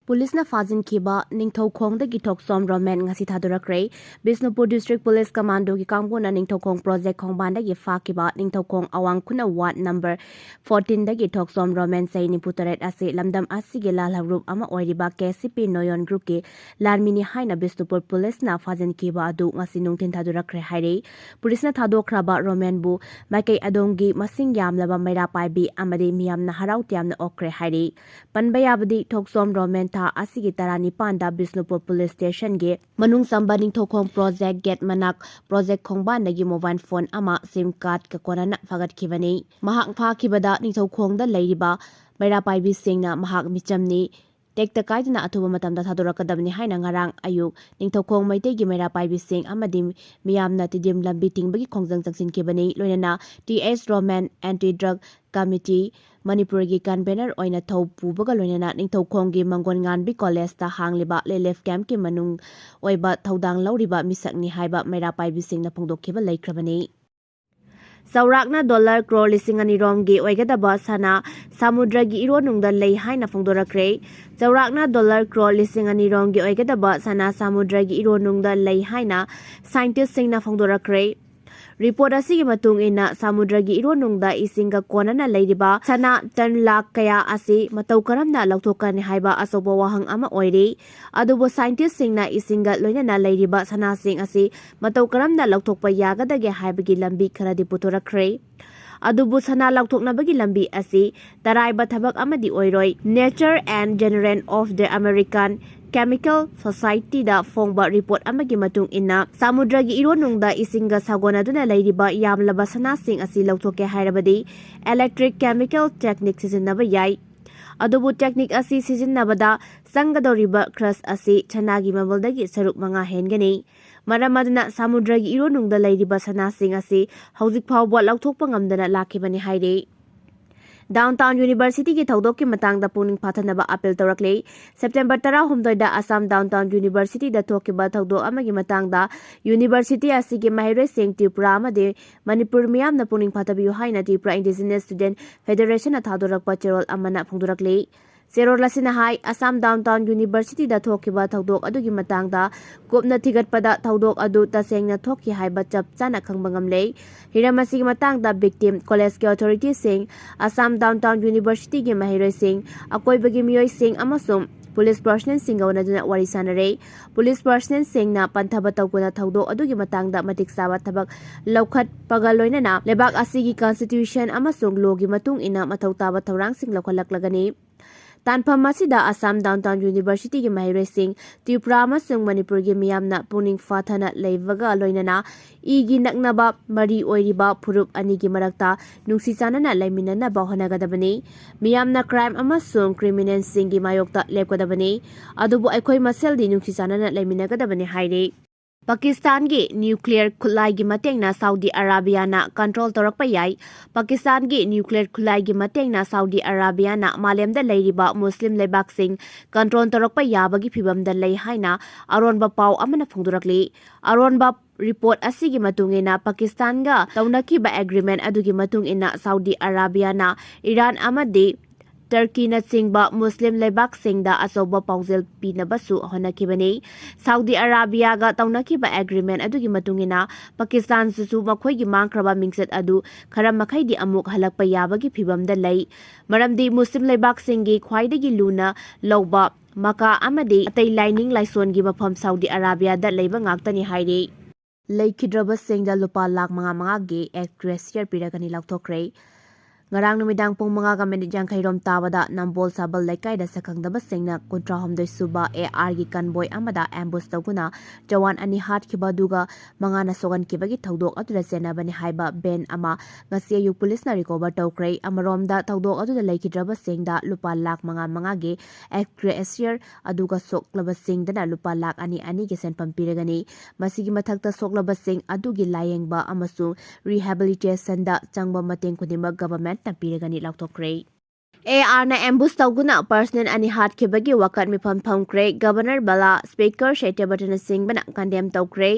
ꯄꯨꯂꯤꯁꯅ ꯐꯥꯖꯤꯟꯈꯤꯕ ꯅꯤꯡꯊꯧꯈꯣꯡꯗꯒꯤ ꯊꯣꯛꯆꯣꯝ ꯔꯣꯃꯦꯟ ꯉꯁꯤ ꯊꯥꯗꯣꯔꯛꯈ꯭ꯔꯦ꯫ ꯕꯤꯁꯅꯨꯄꯨꯔ District Police Commando ꯒꯤ ꯀꯥꯡꯕꯨꯅ ꯅꯤꯡꯊꯧꯈꯣꯡ project ꯈꯣꯡꯕꯥꯟꯗꯒꯤ ꯐꯥꯈꯤꯕ ꯅꯤꯡꯊꯧꯈꯣꯡ ꯑꯋꯥꯡ ꯈꯨꯅꯧ ward number fourteen ꯗꯒꯤ ꯊꯣꯛꯆꯣꯝ ꯔꯣꯃꯦꯟ, ꯆꯍꯤ ꯅꯤꯐꯨ ꯇꯔꯦꯠ ꯑꯁꯤ ꯂꯝꯗꯝ ꯑꯁꯤꯒꯤ ꯂꯥꯜꯍꯧꯂꯨꯞ ꯑꯃ ꯑꯣꯏꯔꯤꯕ KCP ꯅꯣꯌꯣꯟ group ꯀꯤ ꯂꯥꯟꯃꯤꯅꯤ ꯍꯥꯏꯅ ꯕꯤꯁꯅꯨꯄꯨꯔ ꯄꯨꯂꯤꯁꯅ ꯐꯥꯖꯤꯟꯈꯤꯕ ꯑꯗꯨ ꯉꯁꯤ ꯅꯨꯡꯊꯤꯜ ꯊꯥꯗꯣꯔꯛꯈ꯭ꯔꯦ ꯍꯥꯏꯔꯤ꯫ ꯄꯨꯂꯤꯁꯅ ꯊꯥꯗꯣꯛꯈ꯭ꯔꯕ ꯔꯣꯃꯦꯟꯕꯨ ꯃꯥꯏꯀꯩ ꯑꯗꯣꯝꯒꯤ ꯃꯁꯤꯡ ꯌꯥꯝꯂꯕ ꯃꯩꯔꯥ ꯄꯥꯏꯕꯤ ꯑꯃꯗꯤ ꯃꯤꯌꯥꯝꯅ ꯍꯔꯥꯎ ꯇꯌꯥꯝꯅ ꯑꯣꯛꯈ꯭ꯔꯦ ꯍꯥꯏꯔꯤ꯫ ꯄꯟꯕ ꯌꯥꯕꯗꯤ, ꯊꯣꯛꯆꯣꯝ ꯔꯣꯃꯦꯟ ꯊꯥ ꯑꯁꯤꯒꯤ ꯇꯔꯥꯅꯤꯄꯥꯟꯗ ꯕꯤꯁꯅꯨꯄꯨꯔ ꯄꯨꯂꯤꯁ ꯁ꯭ꯇꯦꯁꯟꯒꯤ ꯃꯅꯨꯡ ꯆꯟꯕ ꯅꯤꯡꯊꯧꯈꯣꯡ ꯄ꯭ꯔꯣꯖꯦꯛ ꯒꯦꯠ ꯃꯅꯥꯛ ꯄ꯭ꯔꯣꯖꯦꯛ ꯈꯣꯡꯕꯥꯟꯗꯒꯤ ꯃꯣꯕꯥꯏꯜ ꯐꯣꯟ ꯑꯃ ꯁꯤꯝ ꯀꯥꯔꯗꯀ ꯀꯣꯟꯅꯅ ꯐꯥꯒꯠꯈꯤꯕꯅꯤ꯫ ꯃꯍꯥꯛ ꯐꯥꯈꯤꯕꯗ ꯅꯤꯡꯊꯧꯈꯣꯡꯗ ꯂꯩꯔꯤꯕ ꯃꯩꯔꯥ ꯄꯥꯏꯕꯤꯁꯤꯡꯅ ꯃꯍꯥꯛ ꯃꯤꯆꯝꯅꯤ, ꯇꯦꯛꯇ ꯀꯥꯏꯗꯅ ꯑꯊꯨꯕ ꯃꯇꯝꯗ ꯊꯥꯗꯣꯔꯛꯀꯗꯕꯅꯤ ꯍꯥꯏꯅ ꯉꯔꯥꯡ ꯑꯌꯨꯛ ꯅꯤꯡꯊꯧꯈꯣꯡ ꯃꯩꯇꯩꯒꯤ ꯃꯩꯔꯥ ꯄꯥꯏꯕꯤꯁꯤꯡ ꯑꯃꯗꯤ ꯃꯤꯌꯥꯝꯅ ꯇꯤꯗꯤꯝ ꯂꯝꯕꯤ ꯊꯤꯡꯕꯒꯤ ꯈꯣꯡꯖꯪ ꯆꯪꯁꯤꯟꯈꯤꯕꯅꯤ꯫ ꯂꯣꯏꯅꯅ ꯇꯤ ꯑꯦꯁ ꯔꯣꯃꯦꯟ, ꯑꯦꯟꯇꯤ ꯗ꯭ꯔꯒ ꯀꯃꯤꯇꯤ ꯃꯅꯤꯄꯨꯔꯒꯤ ꯀꯟꯚꯦꯅꯔ ꯑꯣꯏꯅ ꯊꯧ ꯄꯨꯕꯒ ꯂꯣꯏꯅꯅ ꯅꯤꯡꯊꯧꯈꯣꯡꯒꯤ ꯃꯪꯒꯣꯟ ꯉꯥꯟꯕꯤ ꯀꯣꯂꯦꯖꯇ ꯍꯥꯡꯂꯤꯕ ꯔꯤꯂꯤꯐ ꯀꯦꯝꯞꯀꯤ ꯃꯅꯨꯡ ꯑꯣꯏꯕ ꯊꯧꯗꯥꯡ ꯂꯧꯔꯤꯕ ꯃꯤꯁꯛꯅꯤ ꯍꯥꯏꯕ ꯃꯩꯔꯥ ꯄꯥꯏꯕꯤꯁꯤꯡꯅ ꯐꯣꯡꯗꯣꯛꯈꯤꯕ ꯂꯩꯈ꯭ꯔꯕꯅꯤ꯫ ꯆꯥꯎꯔꯥꯛꯅ ꯗꯣꯂꯔ ꯀ꯭ꯔꯣꯔ ꯂꯤꯁꯤꯡ ꯑꯅꯤ ꯔꯣꯝꯒꯤ ꯑꯣꯏꯒꯗꯕ ꯁꯅꯥ ꯁꯃꯨꯗ꯭ꯔꯒꯤ ꯏꯔꯣꯟꯅꯨꯡꯗ ꯂꯩ ꯍꯥꯏꯅ ꯐꯣꯡꯗꯣꯔꯛꯈ꯭ꯔꯦ꯫ ꯆꯥꯎꯔꯥꯛꯅ ꯗꯣꯂꯔ ꯀ꯭ꯔꯣꯔ ꯂꯤꯁꯤꯡ ꯑꯅꯤ ꯔꯣꯝꯒꯤ ꯑꯣꯏꯒꯗꯕ ꯁꯅꯥ ꯁꯃꯨꯗ꯭ꯔꯒꯤ ꯏꯔꯣꯟꯅꯨꯡꯗ ꯂꯩ ꯍꯥꯏꯅ ꯁꯥꯏꯟꯇꯤꯁꯁꯤꯡꯅ ꯐꯣꯡꯗꯣꯔꯛꯈ꯭ꯔꯦ꯫ ꯔꯤꯄꯣꯔꯠ ꯑꯁꯤꯒꯤ ꯃꯇꯨꯡ ꯏꯟꯅ, ꯁꯃꯨꯗ꯭ꯔꯒꯤ ꯏꯔꯣꯟꯅꯨꯡꯗ ꯏꯁꯤꯡꯒ ꯀꯣꯟꯅꯅ ꯂꯩꯔꯤꯕ ꯁꯅꯥ ꯇꯟ ꯂꯥꯈ ꯀꯌꯥ ꯑꯁꯤ ꯃꯇꯧ ꯀꯔꯝꯅ ꯂꯧꯊꯣꯛꯀꯅꯤ ꯍꯥꯏꯕ ꯑꯆꯧꯕ ꯋꯥꯍꯪ ꯑꯃ ꯑꯣꯏꯔꯤ꯫ ꯑꯗꯨꯕꯨ ꯁꯥꯏꯟꯇꯤꯁꯁꯤꯡꯅ ꯏꯁꯤꯡꯒ ꯂꯣꯏꯅꯅ ꯂꯩꯔꯤꯕ ꯁꯅꯥꯁꯤꯡ ꯑꯁꯤ ꯃꯇꯧ ꯀꯔꯝꯅ ꯂꯧꯊꯣꯛꯄ ꯌꯥꯒꯗꯒꯦ ꯍꯥꯏꯕꯒꯤ ꯂꯝꯕꯤ ꯈꯔꯗꯤ ꯄꯨꯊꯣꯔꯛꯈ꯭ꯔꯦ꯫ ꯑꯗꯨꯕꯨ ꯁꯅꯥ ꯂꯧꯊꯣꯛꯅꯕꯒꯤ ꯂꯝꯕꯤ ꯑꯁꯤ ꯇꯔꯥꯏꯕ ꯊꯕꯛ ꯑꯃꯗꯤ ꯑꯣꯏꯔꯣꯏ꯫ Nature and Generation of the American Chemical Society-ꯗ ꯐꯣꯡꯕ ꯔꯤꯄꯣꯔꯠ ꯑꯃꯒꯤ ꯃꯇꯨꯡ ꯏꯟꯅ, ꯁꯃꯨꯗ꯭ꯔꯒꯤ ꯏꯔꯣꯟꯅꯨꯡꯗ ꯏꯁꯤꯡꯒ ꯁꯥꯒꯣꯟꯅꯗꯨꯅ ꯂꯩꯔꯤꯕ ꯌꯥꯝꯂꯕ ꯁꯅꯥꯁꯤꯡ ꯑꯁꯤ ꯂꯧꯊꯣꯛꯀꯦ ꯍꯥꯏꯔꯕꯗꯤ electric chemical technique ꯁꯤꯖꯤꯟꯅꯕ ꯌꯥꯏ꯫ ꯑꯗꯨꯕꯨ technique ꯑꯁꯤ ꯁꯤꯖꯤꯟꯅꯕꯗ ꯆꯪꯒꯗꯧꯔꯤꯕ ꯈꯔꯆ ꯑꯁꯤ ꯁꯅꯥꯒꯤ ꯃꯃꯜꯗꯒꯤ ꯁꯔꯨꯛ ꯃꯉꯥ ꯍꯦꯟꯒꯅꯤ꯫ ꯃꯔꯝ ꯑꯗꯨꯅ ꯁꯃꯨꯗ꯭ꯔꯒꯤ ꯏꯔꯣꯟꯅꯨꯡꯗ ꯂꯩꯔꯤꯕ ꯁꯅꯥꯁꯤꯡ ꯑꯁꯤ ꯍꯧꯖꯤꯛ ꯐꯥꯎꯕ ꯂꯧꯊꯣꯛꯄ ꯉꯝꯗꯅ ꯂꯥꯛꯈꯤꯕꯅꯤ ꯍꯥꯏꯔꯤ꯫ Downtown University-ꯒꯤ ꯊꯧꯗꯣꯛꯀꯤ ꯃꯇꯥꯡꯗ ꯄꯨꯛꯅꯤꯡ ꯐꯥꯊꯅꯕ ꯑꯥꯄꯤꯜ ꯇꯧꯔꯛꯂꯤ꯫ ꯁꯦꯞꯇꯦꯝꯕꯔ ꯇꯔꯥꯍꯨꯝꯗꯣꯏꯗ ꯑꯁꯥꯝ Downtown University-ꯗ ꯊꯣꯛꯈꯤꯕ ꯊꯧꯗꯣꯛ ꯑꯃꯒꯤ ꯃꯇꯥꯡꯗ university ꯑꯁꯤꯒꯤ ꯃꯍꯩꯔꯣꯏꯁꯤꯡ, ꯇ꯭ꯔꯤꯄꯨꯔꯥ ꯑꯃꯗꯤ ꯃꯅꯤꯄꯨꯔ ꯃꯤꯌꯥꯝꯅ ꯄꯨꯛꯅꯤꯡ ꯐꯥꯊꯕꯤꯌꯨ ꯍꯥꯏꯅ Tripura Indigenous Student Federation-ꯅ ꯊꯥꯗꯣꯔꯛꯄ ꯆꯦꯔꯣꯜ ꯑꯃꯅ ꯐꯣꯡꯗꯣꯔꯛꯂꯤ꯫ ꯆꯦꯔꯣꯜ ꯑꯁꯤꯅ ꯍꯥꯏ, ꯑꯁꯥꯝ Downtown University-ꯗ ꯊꯣꯛꯈꯤꯕ ꯊꯧꯗꯣꯛ ꯑꯗꯨꯒꯤ ꯃꯇꯥꯡꯗ ꯀꯨꯞꯅ ꯊꯤꯒꯠꯄꯗ ꯊꯧꯗꯣꯛ ꯑꯗꯨ ꯇꯁꯦꯡꯅ ꯊꯣꯛꯈꯤ ꯍꯥꯏꯕ ꯆꯞ ꯆꯥꯅ ꯈꯪꯕ ꯉꯝꯂꯦ꯫ ꯍꯤꯔꯝ ꯑꯁꯤꯒꯤ ꯃꯇꯥꯡꯗ victim, college-ꯀꯤ authority-ꯁꯤꯡ, ꯑꯁꯥꯝ Downtown University-ꯒꯤ ꯃꯍꯩꯔꯣꯏꯁꯤꯡ, ꯑꯀꯣꯏꯕꯒꯤ ꯃꯤꯑꯣꯏꯁꯤꯡ ꯑꯃꯁꯨꯡ police personnel-ꯁꯤꯡꯒ ꯎꯅꯗꯨꯅ ꯋꯥꯔꯤ ꯁꯥꯅꯔꯦ꯫ Police personnel-ꯁꯤꯡꯅ ꯄꯟꯊꯕ ꯇꯧꯗꯅ ꯊꯧꯗꯣꯛ ꯑꯗꯨꯒꯤ ꯃꯇꯥꯡꯗ ꯃꯇꯤꯛ ꯆꯥꯕ ꯊꯕꯛ ꯂꯧꯈꯠꯄꯒ ꯂꯣꯏꯅꯅ ꯂꯩꯕꯥꯛ ꯑꯁꯤꯒꯤ constitution ꯑꯃꯁꯨꯡ law-ꯒꯤ ꯃꯇꯨꯡ ꯏꯟꯅ ꯃꯊꯧ ꯇꯥꯕ ꯊꯧꯔꯥꯡꯁꯤꯡ ꯂꯧꯈꯠꯂꯛꯂꯒꯅꯤ꯫ ꯇꯥꯟꯐꯝ ꯑꯁꯤꯗ ꯑꯁꯥꯝ ꯗꯥꯎꯟ ꯇꯥꯎꯟ ꯌꯨꯅꯤꯚꯔꯁꯤꯇꯤꯒꯤ ꯃꯍꯩꯔꯣꯏꯁꯤꯡ, ꯇ꯭ꯔꯤꯄꯨꯔꯥ ꯑꯃꯁꯨꯡ ꯃꯅꯤꯄꯨꯔꯒꯤ ꯃꯤꯌꯥꯝꯅ ꯄꯨꯛꯅꯤꯡ ꯐꯥꯊꯅ ꯂꯩꯕꯒ ꯂꯣꯏꯅꯅ ꯏꯒꯤ ꯅꯛꯅꯕ ꯃꯔꯤ ꯑꯣꯏꯔꯤꯕ ꯐꯨꯔꯨꯞ ꯑꯅꯤꯒꯤ ꯃꯔꯛꯇ ꯅꯨꯡꯁꯤ ꯆꯥꯟꯅꯅ ꯂꯩꯃꯤꯟꯅꯅꯕ ꯍꯣꯠꯅꯒꯗꯕꯅꯤ꯫ ꯃꯤꯌꯥꯝꯅ ꯀ꯭ꯔꯥꯏꯝ ꯑꯃꯁꯨꯡ ꯀ꯭ꯔꯤꯃꯤꯅꯦꯜꯁꯤꯡꯒꯤ ꯃꯥꯌꯣꯛꯇ ꯂꯦꯞꯀꯗꯕꯅꯤ, ꯑꯗꯨꯕꯨ ꯑꯩꯈꯣꯏ ꯃꯁꯦꯜꯗꯤ ꯅꯨꯡꯁꯤ ꯆꯥꯟꯅꯅ ꯂꯩꯃꯤꯟꯅꯒꯗꯕꯅꯤ ꯍꯥꯏꯔꯤ꯫ ꯄꯥꯀꯤꯁꯇꯥꯟꯒꯤ ꯅ꯭ꯌꯨꯀ꯭ꯂꯤꯌꯔ ꯈꯨꯠꯂꯥꯏꯒꯤ ꯃꯇꯦꯡꯅ ꯁꯥꯎꯗꯤ ꯑꯔꯥꯕꯤꯌꯥꯅ ꯀꯟꯇ꯭ꯔꯣꯜ ꯇꯧꯔꯛꯄ ꯌꯥꯏ꯫ ꯄꯥꯀꯤꯁꯇꯥꯟꯒꯤ ꯅ꯭ꯌꯨꯀ꯭ꯂꯤꯌꯔ ꯈꯨꯠꯂꯥꯏꯒꯤ ꯃꯇꯦꯡꯅ ꯁꯥꯎꯗꯤ ꯑꯔꯥꯕꯤꯌꯥꯅ ꯃꯥꯂꯦꯝꯗ ꯂꯩꯔꯤꯕ ꯃꯨꯁꯂꯤꯝ ꯂꯩꯕꯥꯛꯁꯤꯡ ꯀꯟꯇ꯭ꯔꯣꯜ ꯇꯧꯔꯛꯄ ꯌꯥꯕꯒꯤ ꯐꯤꯚꯝꯗ ꯂꯩ ꯍꯥꯏꯅ ꯑꯔꯣꯟꯕ ꯄꯥꯎ ꯑꯃꯅ ꯐꯣꯡꯗꯣꯔꯛꯂꯤ꯫ ꯑꯔꯣꯟꯕ ꯔꯤꯄꯣꯔꯠ ꯑꯁꯤꯒꯤ ꯃꯇꯨꯡ ꯏꯟꯅ, ꯄꯥꯀꯤꯁꯇꯥꯟꯒ ꯇꯧꯅꯈꯤꯕ ꯑꯦꯒ꯭ꯔꯤꯃꯦꯟ ꯑꯗꯨꯒꯤ ꯃꯇꯨꯡ ꯏꯟꯅ, ꯁꯥꯎꯗꯤ ꯑꯔꯥꯕꯤꯌꯥꯅ ꯏꯔꯥꯟ ꯑꯃꯗꯤ ꯇꯔꯀꯤꯅꯆꯤꯡꯕ ꯃꯨꯁꯂꯤꯝ ꯂꯩꯕꯥꯛꯁꯤꯡꯗ ꯑꯆꯧꯕ ꯄꯥꯎꯖꯦꯜ ꯄꯤꯅꯕꯁꯨ ꯍꯣꯠꯅꯈꯤꯕꯅꯤ꯫ ꯁꯥꯎꯗꯤ ꯑꯔꯥꯕꯤꯌꯥꯒ ꯇꯧꯅꯈꯤꯕ ꯑꯦꯒ꯭ꯔꯤꯃꯦꯟ ꯑꯗꯨꯒꯤ ꯃꯇꯨꯡ ꯏꯟꯅ, ꯄꯥꯀꯤꯁꯇꯥꯟꯁꯤꯁꯨ ꯃꯈꯣꯏꯒꯤ ꯃꯥꯡꯈ꯭ꯔꯕ ꯃꯤꯡꯆꯠ ꯑꯗꯨ ꯈꯔ ꯃꯈꯩꯗꯤ ꯑꯃꯨꯛ ꯍꯜꯂꯛꯄ ꯌꯥꯕꯒꯤ ꯐꯤꯚꯝꯗ ꯂꯩ, ꯃꯔꯝꯗꯤ ꯃꯨꯁꯂꯤꯝ ꯂꯩꯕꯥꯛꯁꯤꯡꯒꯤ ꯈ꯭ꯋꯥꯏꯗꯒꯤ ꯂꯨꯅ ꯂꯧꯕ ꯃꯀꯥ ꯑꯃꯗꯤ ꯑꯇꯩ ꯂꯥꯏꯅꯤꯡ ꯂꯥꯏꯁꯣꯟꯒꯤ ꯃꯐꯝ ꯁꯥꯎꯗꯤ ꯑꯔꯥꯕꯤꯌꯥꯗ ꯂꯩꯕ ꯉꯥꯛꯇꯅꯤ ꯍꯥꯏꯔꯤ꯫ ꯂꯩꯈꯤꯗ꯭ꯔꯕꯁꯤꯡꯗ ꯂꯨꯄꯥ ꯂꯥꯈ ꯃꯉꯥ ꯃꯉꯥꯒꯤ ꯑꯦꯛꯁꯒ꯭ꯔꯦꯁꯤꯌꯔ ꯄꯤꯔꯒꯅꯤ ꯂꯥꯎꯊꯣꯛꯈ꯭ꯔꯦ꯫ ꯉꯔꯥꯡ ꯅꯨꯃꯤꯗꯥꯡ ꯄꯨꯡ ꯃꯉꯥꯒ ꯃꯤꯅꯤꯠ ꯌꯥꯡꯈꯩ ꯔꯣꯝ ꯇꯥꯕꯗ ꯅꯝꯕꯣꯜ ꯁꯥꯕꯜ ꯂꯩꯀꯥꯏꯗ ꯁꯛꯈꯪꯗꯕꯁꯤꯡꯅ ꯀꯨꯟꯊ꯭ꯔꯥ ꯍꯨꯝꯗꯣꯏ ꯁꯨꯕ ꯑꯦ ꯑꯥꯔꯒꯤ ꯀꯟꯕꯣꯏ ꯑꯃꯗ ꯑꯦꯝꯕꯨꯁ ꯇꯧꯗꯨꯅ ꯖꯋꯥꯟ ꯑꯅꯤ ꯍꯥꯠꯈꯤꯕ ꯑꯗꯨꯒ ꯃꯉꯥꯅ ꯁꯣꯛꯍꯟꯈꯤꯕꯒꯤ ꯊꯧꯗꯣꯛ ꯑꯗꯨꯗ ꯆꯦꯟꯅꯕꯅꯤ ꯍꯥꯏꯕ ꯚꯦꯟ ꯑꯃ ꯉꯁꯤ ꯑꯌꯨꯛ ꯄꯨꯂꯤꯁꯅ ꯔꯤꯀꯣꯚꯔ ꯇꯧꯈ꯭ꯔꯦ꯫ ꯑꯃꯔꯣꯝꯗ, ꯊꯧꯗꯣꯛ ꯑꯗꯨꯗ ꯂꯩꯈꯤꯗ꯭ꯔꯕꯁꯤꯡꯗ ꯂꯨꯄꯥ ꯂꯥꯈ ꯃꯉꯥ ꯃꯉꯥꯒꯤ ꯑꯦꯛꯁꯒ꯭ꯔꯦꯁꯤꯌꯔ, ꯑꯗꯨꯒ ꯁꯣꯛꯂꯕꯁꯤꯡꯗꯅ ꯂꯨꯄꯥ ꯂꯥꯈ ꯑꯅꯤ ꯑꯅꯤꯒꯤ ꯁꯦꯟꯐꯝ ꯄꯤꯔꯒꯅꯤ꯫ ꯃꯁꯤꯒꯤ ꯃꯊꯛꯇ ꯁꯣꯛꯂꯕꯁꯤꯡ ꯑꯗꯨꯒꯤ ꯂꯥꯌꯦꯡꯕ ꯑꯃꯁꯨꯡ ꯔꯤꯍꯦꯕꯤꯂꯤꯇꯦꯁꯟꯗ ꯆꯪꯕ ꯃꯇꯦꯡ ꯈꯨꯗꯤꯡꯃꯛ ꯒꯚꯔꯟꯃꯦꯟꯠꯅ ꯄꯤꯔꯒꯅꯤ ꯂꯥꯎꯊꯣꯛꯈ꯭ꯔꯦ꯫ ꯑꯦ ꯑꯥꯔꯅ ꯑꯦꯝꯕꯨꯁ ꯇꯧꯗꯨꯅ ꯄꯔꯁꯅꯦꯜ ꯑꯅꯤ ꯍꯥꯠꯈꯤꯕꯒꯤ ꯋꯥꯀꯠ ꯃꯤꯐꯝ ꯐꯝꯈ꯭ꯔꯦ꯫ ꯒꯚꯔꯅꯔ ꯕꯂꯥ, ꯁ꯭ꯄꯤꯀꯔ ꯁꯇ꯭ꯌꯕ꯭ꯔꯇꯅꯆꯤꯡꯕꯅ ꯀꯟꯗꯦꯝ ꯇꯧꯈ꯭ꯔꯦ꯫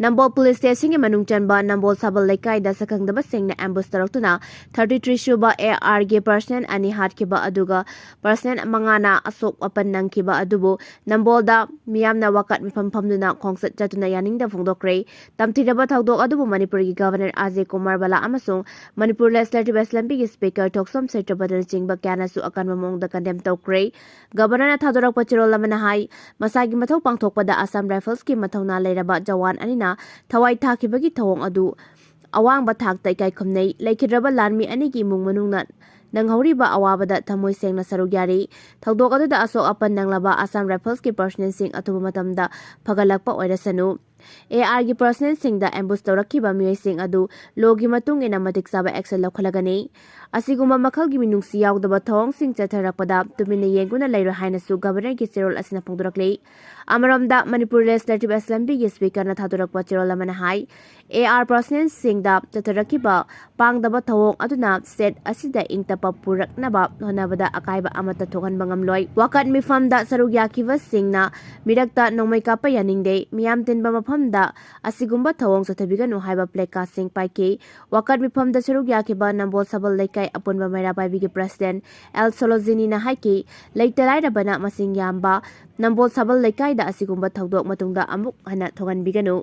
ꯅꯝꯕꯣꯜ ꯄꯨꯂꯤꯁ ꯁ꯭ꯇꯦꯁꯟꯒꯤ ꯃꯅꯨꯡ ꯆꯟꯕ ꯅꯝꯕꯣꯜ ꯁꯥꯕꯜ ꯂꯩꯀꯥꯏꯗ ꯁꯛꯈꯪꯗꯕꯁꯤꯡꯅ ꯑꯦꯝꯕꯨꯁ ꯇꯧꯔꯛꯇꯨꯅ ꯊꯥꯔꯇꯤ ꯊ꯭ꯔꯤ ꯁꯨꯕ ꯑꯦ ꯑꯥꯔꯒꯤ ꯄꯔꯁꯅꯦꯜ ꯑꯅꯤ ꯍꯥꯠꯈꯤꯕ ꯑꯗꯨꯒ ꯄꯔꯁꯅꯦꯜ ꯃꯉꯥꯅ ꯑꯁꯣꯛ ꯑꯄꯟ ꯅꯪꯈꯤꯕ ꯑꯗꯨꯕꯨ ꯅꯝꯕꯣꯜꯗ ꯃꯤꯌꯥꯝꯅ ꯋꯥꯀꯠ ꯃꯤꯐꯝ ꯐꯝꯗꯨꯅ ꯈꯣꯡꯆꯠ ꯆꯠꯇꯨꯅ ꯌꯥꯅꯤꯡꯗꯕ ꯐꯣꯡꯗꯣꯛꯈ꯭ꯔꯦ꯫ ꯇꯝꯊꯤꯔꯕ ꯊꯧꯗꯣꯛ ꯑꯗꯨꯕꯨ ꯃꯅꯤꯄꯨꯔꯒꯤ ꯒꯚꯔꯅꯔ ꯑꯖꯌ ꯀꯨꯃꯥꯔ ꯕꯂꯥ ꯑꯃꯁꯨꯡ ꯃꯅꯤꯄꯨꯔ ꯂꯦꯖꯤꯁꯂꯦꯇꯤꯚ ꯑꯦꯁꯦꯝꯕ꯭ꯂꯤꯒꯤ ꯁ꯭ꯄꯤꯀꯔ ꯊꯣꯛꯆꯣꯝ ꯁꯇ꯭ꯌꯕ꯭ꯔꯇꯅꯆꯤꯡꯕ ꯀꯌꯥꯅꯁꯨ ꯑꯀꯟꯕ ꯃꯑꯣꯡꯗ ꯀꯟꯗꯦꯝ ꯇꯧꯈ꯭ꯔꯦ꯫ ꯒꯚꯔꯅꯔꯅ ꯊꯥꯗꯣꯔꯛꯄ ꯆꯦꯔꯣꯜ ꯑꯃꯅ ꯍꯥꯏ, ꯃꯁꯥꯒꯤ ꯃꯊꯧ ꯄꯥꯡꯊꯣꯛꯄꯗ ꯑꯁꯥꯝ ꯔꯥꯏꯐꯜꯁꯀꯤ ꯃꯊꯧꯅꯥ ꯂꯩꯔꯕ ꯖꯋꯥꯟ ꯑꯅꯤꯅ ꯊꯋꯥꯏ ꯊꯥꯈꯤꯕꯒꯤ ꯊꯧꯑꯣꯡ ꯑꯗꯨ ꯑꯋꯥꯡꯕ ꯊꯥꯛꯇ ꯏꯀꯥꯏ ꯈꯨꯝꯅꯩ꯫ ꯂꯩꯈꯤꯗ꯭ꯔꯕ ꯂꯥꯟꯃꯤ ꯑꯅꯤꯒꯤ ꯏꯃꯨꯡ ꯃꯅꯨꯡꯅ ꯅꯪꯍꯧꯔꯤꯕ ꯑꯋꯥꯕꯗ ꯊꯃꯣꯏ ꯁꯦꯡꯅ ꯁꯔꯨꯛ ꯌꯥꯔꯤ꯫ ꯊꯧꯗꯣꯛ ꯑꯗꯨꯗ ꯑꯁꯣꯛ ꯑꯄꯟ ꯅꯪꯂꯕ ꯑꯁꯥꯝ ꯔꯥꯏꯐꯜꯁꯀꯤ personnelꯁꯤꯡ ꯑꯊꯨꯕ ꯃꯇꯝꯗ ꯐꯒꯠꯂꯛꯄ ꯑꯣꯏꯔꯁꯅꯨ꯫ ARꯒꯤ personnelꯁꯤꯡꯗ ambush ꯇꯧꯔꯛꯈꯤꯕ ꯃꯤꯑꯣꯏꯁꯤꯡ ꯑꯗꯨ lawꯒꯤ ꯃꯇꯨꯡ ꯏꯟꯅ ꯃꯇꯤꯛ ꯆꯥꯕ action ꯂꯧꯈꯠꯂꯒꯅꯤ꯫ ꯑꯁꯤꯒꯨꯝꯕ ꯃꯈꯜꯒꯤ ꯃꯤꯅꯨꯡꯁꯤ ꯌꯥꯎꯗꯕ ꯊꯧꯑꯣꯡꯁꯤꯡ ꯆꯠꯊꯔꯛꯄꯗ ꯇꯨꯃꯤꯟꯅ ꯌꯦꯡꯗꯨꯅ ꯂꯩꯔꯣꯏ ꯍꯥꯏꯅꯁꯨ Governorꯒꯤ ꯆꯦꯔꯣꯜ ꯑꯁꯤꯅ ꯐꯣꯡꯗꯣꯔꯛꯂꯤ꯫ ꯑꯃꯔꯣꯝꯗ, ꯃꯅꯤꯄꯨꯔ Legislative Assemblyꯒꯤ Speakerꯅ ꯊꯥꯗꯣꯔꯛꯄ ꯆꯦꯔꯣꯜ ꯑꯃꯅ ꯍꯥꯏ, AR personnelꯁꯤꯡꯗ ꯆꯠꯊꯔꯛꯈꯤꯕ ꯄꯥꯡꯗꯕ ꯊꯧꯑꯣꯡ ꯑꯗꯨꯅ state ꯑꯁꯤꯗ ꯏꯪ ꯇꯞꯄ ꯄꯨꯔꯛꯅꯕ ꯍꯣꯠꯅꯕꯗ ꯑꯀꯥꯏꯕ ꯑꯃꯠꯇ ꯊꯣꯛꯍꯟꯕ ꯉꯝꯂꯣꯏ꯫ ꯋꯥꯀꯠ ꯃꯤꯐꯝꯗ ꯁꯔꯨꯛ ꯌꯥꯈꯤꯕꯁꯤꯡꯅ ꯃꯤꯔꯛꯇ ꯅꯣꯡꯃꯩ ꯀꯥꯞꯄ ꯌꯥꯅꯤꯡꯗꯦ꯫ ꯃꯤꯌꯥꯝ ꯇꯤꯟꯕ ꯃꯐꯝꯗ ꯑꯁꯤꯒꯨꯝꯕ ꯊꯧꯑꯣꯡ ꯆꯠꯊꯕꯤꯒꯅꯨ ꯍꯥꯏꯕ placardꯁꯤꯡ ꯄꯥꯏꯈꯤ꯫ ꯋꯥꯀꯠ ꯃꯤꯐꯝꯗ ꯁꯔꯨꯛ ꯌꯥꯈꯤꯕ ꯅꯝꯕꯣꯜ ꯁꯕꯜ ꯂꯩꯀꯥꯏ ꯑꯄꯨꯟꯕ ꯃꯩꯔꯥ ꯄꯥꯏꯕꯤꯒꯤ President ꯑꯦꯜ ꯁꯣꯂꯣꯖꯤꯅꯤꯅ ꯍꯥꯏꯈꯤ, ꯂꯩꯇ ꯂꯥꯏꯔꯕꯅ ꯃꯁꯤꯡ ꯌꯥꯝꯕ ꯅꯝꯕꯣꯜ ꯁꯕꯜ ꯂꯩꯀꯥꯏꯗ ꯑꯁꯤꯒꯨꯝꯕ ꯊꯧꯗꯣꯛ ꯃꯇꯨꯡꯗ ꯑꯃꯨꯛ ꯍꯟꯅ ꯊꯣꯛꯍꯟꯕꯤꯒꯅꯨ꯫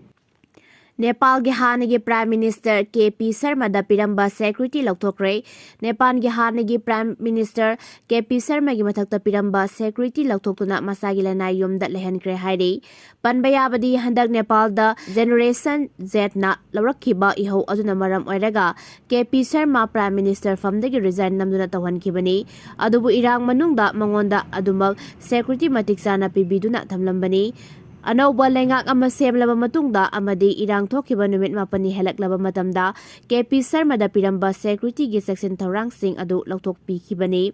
ꯅꯦꯄꯥꯜꯒꯤ ꯍꯥꯟꯅꯒꯤ Prime Minister ꯀꯦ ꯄꯤ ꯁꯔꯃꯗ ꯄꯤꯔꯝꯕ security ꯂꯧꯊꯣꯛꯈ꯭ꯔꯦ꯫ ꯅꯦꯄꯥꯜꯒꯤ ꯍꯥꯟꯅꯒꯤ Prime Minister ꯀꯦ ꯄꯤ ꯁꯔꯃꯒꯤ ꯃꯊꯛꯇ ꯄꯤꯔꯝꯕ security ꯂꯧꯊꯣꯛꯇꯨꯅ ꯃꯁꯥꯒꯤ ꯂꯅꯥꯏ ꯌꯨꯝꯗ ꯂꯩꯍꯟꯈ꯭ꯔꯦ ꯍꯥꯏꯔꯤ꯫ ꯄꯟꯕ ꯌꯥꯕꯗꯤ, ꯍꯟꯗꯛ ꯅꯦꯄꯥꯜꯗ Generation Zꯅ ꯂꯧꯔꯛꯈꯤꯕ ꯏꯍꯧ ꯑꯗꯨꯅ ꯃꯔꯝ ꯑꯣꯏꯔꯒ K P Sharma Prime Minister ꯐꯝꯗꯒꯤ resign ꯅꯝꯗꯨꯅ ꯇꯧꯍꯟꯈꯤꯕꯅꯤ꯫ ꯑꯗꯨꯕꯨ ꯏꯔꯥꯡ ꯃꯅꯨꯡꯗ ꯃꯉꯣꯟꯗ ꯑꯗꯨꯃꯛ security ꯃꯇꯤꯛ ꯆꯥꯅ ꯄꯤꯕꯤꯗꯨꯅ ꯊꯝꯂꯝꯕꯅꯤ꯫ ꯑꯅꯧꯕ ꯂꯩꯉꯥꯛ ꯑꯃ ꯁꯦꯝꯂꯕ ꯃꯇꯨꯡꯗ ꯑꯃꯗꯤ ꯏꯔꯥꯡ ꯊꯣꯛꯈꯤꯕ ꯅꯨꯃꯤꯠ ꯃꯥꯄꯟꯅꯤ ꯍꯦꯜꯂꯛꯂꯕ ꯃꯇꯝꯗ ꯀꯦ ꯄꯤ ꯁꯔꯃꯗ ꯄꯤꯔꯝꯕ securityꯒꯤ ꯆꯦꯛꯁꯤꯟ ꯊꯧꯔꯥꯡꯁꯤꯡ ꯑꯗꯨ ꯂꯧꯊꯣꯛꯄꯤꯈꯤꯕꯅꯤ꯫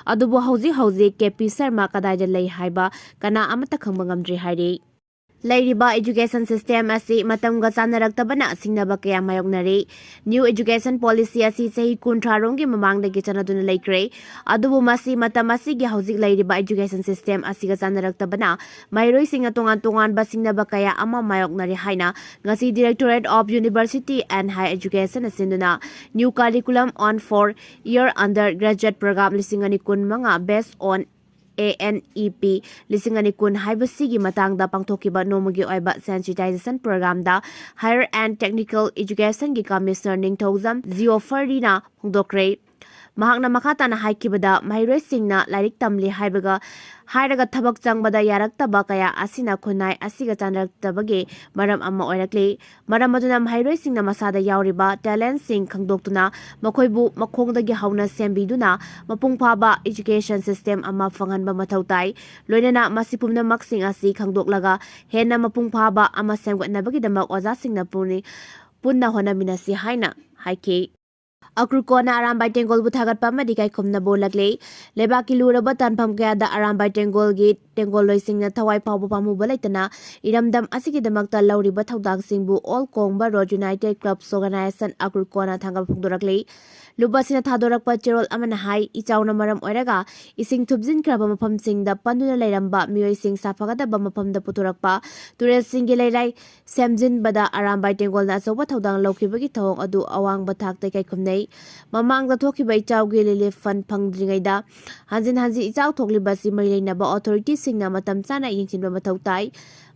ꯑꯗꯨꯕꯨ ꯍꯧꯖꯤꯛ ꯍꯧꯖꯤꯛ ꯀꯦ ꯄꯤ ꯁꯔꯃ ꯀꯗꯥꯏꯗ ꯂꯩ ꯍꯥꯏꯕ ꯀꯅꯥ ꯑꯃꯠꯇ ꯈꯪꯕ ꯉꯝꯗ꯭ꯔꯤ ꯍꯥꯏꯔꯤ꯫ ꯂꯩꯔꯤꯕ education system ꯑꯁꯤ ꯃꯇꯝꯒ ꯆꯥꯟꯅꯔꯛꯇꯕꯅ ꯁꯤꯡꯅꯕ ꯀꯌꯥ ꯃꯥꯌꯣꯛꯅꯔꯤ꯫ New Education Policy ꯑꯁꯤ ꯆꯍꯤ ꯀꯨꯟꯊ꯭ꯔꯥ ꯔꯣꯝꯒꯤ ꯃꯃꯥꯡꯗꯒꯤ ꯆꯠꯅꯗꯨꯅ ꯂꯩꯈ꯭ꯔꯦ꯫ ꯑꯗꯨꯕꯨ ꯃꯁꯤ ꯃꯇꯝ ꯑꯁꯤꯒꯤ ꯍꯧꯖꯤꯛ ꯂꯩꯔꯤꯕ education system ꯑꯁꯤꯒ ꯆꯥꯟꯅꯔꯛꯇꯕꯅ ꯃꯍꯩꯔꯣꯏꯁꯤꯡꯅ ꯇꯣꯉꯥꯟ ꯇꯣꯉꯥꯟꯕ ꯁꯤꯡꯅꯕ ꯀꯌꯥ ꯑꯃ ꯃꯥꯌꯣꯛꯅꯔꯤ ꯍꯥꯏꯅ ꯉꯁꯤ Directorate of University and Higher Educationꯅ ꯁꯤꯟꯗꯨꯅ New Curriculum on Four Year Undergraduate Program ꯂꯤꯁꯤꯡ ꯑꯅꯤ ꯀꯨꯟ ꯃꯉꯥ based on A N E P ꯂꯤꯁꯤꯡ ꯑꯅꯤ ꯀꯨꯟ ꯍꯥꯏꯕꯁꯤꯒꯤ ꯃꯇꯥꯡꯗ ꯄꯥꯡꯊꯣꯛꯈꯤꯕ ꯅꯣꯡꯃꯒꯤ ꯑꯣꯏꯕ sensitization programꯗ Higher and Technical Educationꯒꯤ Commissioner ꯅꯤꯡꯊꯧꯖꯝ ꯖꯤꯑꯣꯐꯔꯤꯅ ꯐꯣꯡꯗꯣꯛꯈ꯭ꯔꯦ꯫ ꯃꯍꯥꯛꯅ ꯃꯈꯥ ꯇꯥꯅ ꯍꯥꯏꯈꯤꯕꯗ, ꯃꯍꯩꯔꯣꯏꯁꯤꯡꯅ ꯂꯥꯏꯔꯤꯛ ꯇꯝꯂꯤ ꯍꯥꯏꯕꯒ ꯍꯥꯏꯔꯒ ꯊꯕꯛ ꯆꯪꯕꯗ ꯌꯥꯔꯛꯇꯕ ꯀꯌꯥ ꯑꯁꯤꯅ ꯈꯨꯟꯅꯥꯏ ꯑꯁꯤꯒ ꯆꯥꯟꯅꯔꯛꯇꯕꯒꯤ ꯃꯔꯝ ꯑꯃ ꯑꯣꯏꯔꯛꯂꯤ꯫ ꯃꯔꯝ ꯑꯗꯨꯅ ꯃꯍꯩꯔꯣꯏꯁꯤꯡꯅ ꯃꯁꯥꯗ ꯌꯥꯎꯔꯤꯕ talentꯁꯤꯡ ꯈꯪꯗꯣꯛꯇꯨꯅ ꯃꯈꯣꯏꯕꯨ ꯃꯈꯣꯡꯗꯒꯤ ꯍꯧꯅ ꯁꯦꯝꯕꯤꯗꯨꯅ ꯃꯄꯨꯡ ꯐꯥꯕ education system ꯑꯃ ꯐꯪꯍꯟꯕ ꯃꯊꯧ ꯇꯥꯏ꯫ ꯂꯣꯏꯅꯅ ꯃꯁꯤ ꯄꯨꯝꯅꯃꯛꯁꯤꯡ ꯑꯁꯤ ꯈꯪꯗꯣꯛꯂꯒ ꯍꯦꯟꯅ ꯃꯄꯨꯡ ꯐꯥꯕ ꯑꯃ ꯁꯦꯝꯒꯠꯅꯕꯒꯤꯗꯃꯛ ꯑꯣꯖꯥꯁꯤꯡꯅ ꯄꯨꯛꯅꯤꯡ ꯄꯨꯟꯅ ꯍꯣꯠꯅꯃꯤꯟꯅꯁꯤ ꯍꯥꯏꯅ ꯍꯥꯏꯈꯤ꯫ ꯑꯀ꯭ꯔꯨꯀꯣꯅ ꯑꯔꯥꯝꯕꯥꯏ ꯇꯦꯡꯒꯣꯜꯕꯨ ꯊꯥꯒꯠꯄ ꯑꯃꯗꯤ ꯀꯥꯏꯈꯨꯝꯅꯕ ꯎꯠꯂꯛꯂꯤ꯫ ꯂꯩꯕꯥꯛꯀꯤ ꯂꯨꯔꯕ ꯇꯥꯟꯐꯝ ꯀꯌꯥꯗ ꯑꯔꯥꯝꯕꯥꯏ ꯇꯦꯡꯒꯣꯜꯒꯤ ꯇꯦꯡꯒꯣꯜꯂꯣꯏꯁꯤꯡꯅ ꯊꯋꯥꯏ ꯐꯥꯎꯕ ꯄꯥꯝꯃꯨꯕ ꯂꯩꯇꯅ ꯏꯔꯝꯗꯝ ꯑꯁꯤꯒꯤꯗꯃꯛꯇ ꯂꯧꯔꯤꯕ ꯊꯧꯗꯥꯡꯁꯤꯡꯕꯨ All Kongba Road United Clubs Organization ꯑꯀ꯭ꯔꯨꯀꯣꯅ ꯊꯥꯒꯠꯄ ꯐꯣꯡꯗꯣꯔꯛꯂꯤ꯫ ꯂꯨꯞ ꯑꯁꯤꯅ ꯊꯥꯗꯣꯔꯛꯄ ꯆꯦꯔꯣꯜ ꯑꯃꯅ ꯍꯥꯏ, ꯏꯆꯥꯎꯅ ꯃꯔꯝ ꯑꯣꯏꯔꯒ ꯏꯁꯤꯡ ꯊꯨꯞꯖꯤꯟꯈ꯭ꯔꯕ ꯃꯐꯝꯁꯤꯡꯗ ꯄꯟꯗꯨꯅ ꯂꯩꯔꯝꯕ ꯃꯤꯑꯣꯏꯁꯤꯡ ꯁꯥꯐꯒꯗꯕ ꯃꯐꯝꯗ ꯄꯨꯊꯣꯔꯛꯄ, ꯇꯨꯔꯦꯜꯁꯤꯡꯒꯤ ꯂꯩꯔꯥꯏ ꯁꯦꯝꯖꯤꯟꯕꯗ ꯑꯔꯥꯝꯕꯥꯏ ꯇꯦꯡꯒꯣꯜꯅ ꯑꯆꯧꯕ ꯊꯧꯗꯥꯡ ꯂꯧꯈꯤꯕꯒꯤ ꯊꯧꯑꯣꯡ ꯑꯗꯨ ꯑꯋꯥꯡꯕ ꯊꯥꯛꯇ ꯏꯀꯥꯏꯈꯨꯝꯅꯩ꯫ ꯃꯃꯥꯡꯗ ꯊꯣꯛꯈꯤꯕ ꯏꯆꯥꯎꯒꯤ relief fund ꯐꯪꯗ꯭ꯔꯤꯉꯩꯗ ꯍꯟꯖꯤꯟ ꯍꯟꯖꯤꯟ ꯏꯆꯥꯎ ꯊꯣꯛꯂꯤꯕ ꯑꯁꯤ ꯃꯔꯤ ꯂꯩꯅꯕ authorityꯁꯤꯡꯅ ꯃꯇꯝ ꯆꯥꯅ ꯌꯦꯡꯁꯤꯟꯕ ꯃꯊꯧ ꯇꯥꯏ꯫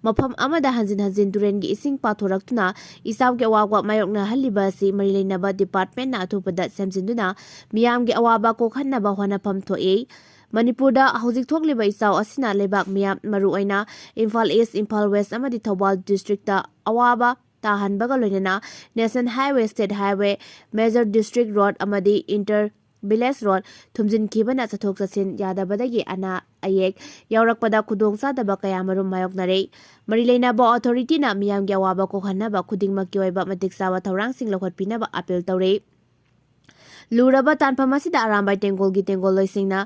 ꯃꯐꯝ ꯑꯃꯗ ꯍꯟꯖꯤꯟ ꯍꯟꯖꯤꯟ ꯇꯨꯔꯦꯜꯒꯤ ꯏꯁꯤꯡ ꯄꯥꯊꯣꯔꯛꯇꯨꯅ ꯏꯆꯥꯎꯒꯤ ꯑꯋꯥꯕ ꯃꯥꯌꯣꯛꯅꯍꯜꯂꯤꯕ ꯑꯁꯤ ꯃꯔꯤ ꯂꯩꯅꯕ departmentꯅ ꯑꯊꯨꯕꯗ ꯁꯦꯝꯖꯤꯟꯗꯨꯅ ꯃꯤꯌꯥꯝꯒꯤ ꯑꯋꯥꯕ ꯀꯣꯛꯍꯟꯅꯕ ꯍꯣꯠꯅꯐꯝ ꯊꯣꯛꯏ꯫ ꯃꯅꯤꯄꯨꯔꯗ ꯍꯧꯖꯤꯛ ꯊꯣꯛꯂꯤꯕ ꯏꯆꯥꯎ ꯑꯁꯤꯅ ꯂꯩꯕꯥꯛ ꯃꯤꯌꯥꯝ, ꯃꯔꯨꯑꯣꯏꯅ ꯏꯝꯐꯥꯜ East, ꯏꯝꯐꯥꯜ West ꯑꯃꯗꯤ ꯊꯧꯕꯥꯜ districtꯇ ꯑꯋꯥꯕ ꯇꯥꯍꯟꯕꯒ ꯂꯣꯏꯅꯅ National Highway, State Highway, Major District Road ꯑꯃꯗꯤ Inter Village Road ꯊꯨꯝꯖꯤꯟꯈꯤꯕꯅ ꯆꯠꯊꯣꯛ ꯆꯠꯁꯤꯟ ꯌꯥꯗꯕꯗꯒꯤ ꯑꯅꯥ ꯑꯌꯦꯛ ꯌꯥꯎꯔꯛꯄꯗ ꯈꯨꯗꯣꯡꯆꯥꯗꯕ ꯀꯌꯥꯃꯔꯨꯝ ꯃꯥꯌꯣꯛꯅꯔꯦ꯫ ꯃꯔꯤ ꯂꯩꯅꯕ authorityꯅ ꯃꯤꯌꯥꯝꯒꯤ ꯑꯋꯥꯕ ꯀꯣꯛꯍꯟꯅꯕ ꯈꯨꯗꯤꯡꯃꯛꯀꯤ ꯑꯣꯏꯕ ꯃꯇꯤꯛ ꯆꯥꯕ ꯊꯧꯔꯥꯡꯁꯤꯡ ꯂꯧꯈꯠꯄꯤꯅꯕ appeal ꯇꯧꯔꯤ꯫ ꯂꯨꯔꯕ ꯇꯥꯟꯐꯝ ꯑꯁꯤꯗ ꯑꯔꯥꯝꯕꯥꯏ ꯇꯦꯡꯒꯣꯜꯒꯤ ꯇꯦꯡꯒꯣꯜꯂꯣꯏꯁꯤꯡꯅ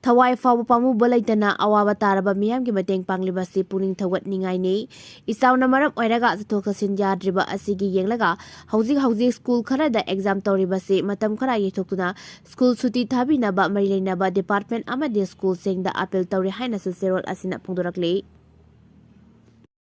ꯊꯋꯥꯏ ꯐꯥꯎꯕ ꯄꯥꯝꯃꯨꯕ ꯂꯩꯇꯅ ꯑꯋꯥꯕ ꯇꯥꯔꯕ ꯃꯤꯌꯥꯝꯒꯤ ꯃꯇꯦꯡ ꯄꯥꯡꯂꯤꯕ ꯑꯁꯤ ꯄꯨꯛꯅꯤꯡ ꯊꯧꯒꯠꯅꯤꯡꯉꯥꯏꯅꯤ꯫ ꯏꯆꯥꯎꯅ ꯃꯔꯝ ꯑꯣꯏꯔꯒ ꯆꯠꯊꯣꯛ ꯆꯠꯁꯤꯟ ꯌꯥꯗ꯭ꯔꯤꯕ ꯑꯁꯤꯒꯤ ꯌꯦꯡꯂꯒ ꯍꯧꯖꯤꯛ ꯍꯧꯖꯤꯛ school ꯈꯔꯗ exam ꯇꯧꯔꯤꯕꯁꯤ ꯃꯇꯝ ꯈꯔ ꯌꯩꯊꯣꯛꯇꯨꯅ school ꯁꯨꯇꯤ ꯊꯥꯕꯤꯅꯕ ꯃꯔꯤ ꯂꯩꯅꯕ department ꯑꯃꯗꯤ schoolꯁꯤꯡꯗ appeal ꯇꯧꯔꯤ ꯍꯥꯏꯅꯁꯨ ꯆꯦꯔꯣꯜ ꯑꯁꯤꯅ ꯐꯣꯡꯗꯣꯔꯛꯂꯤ꯫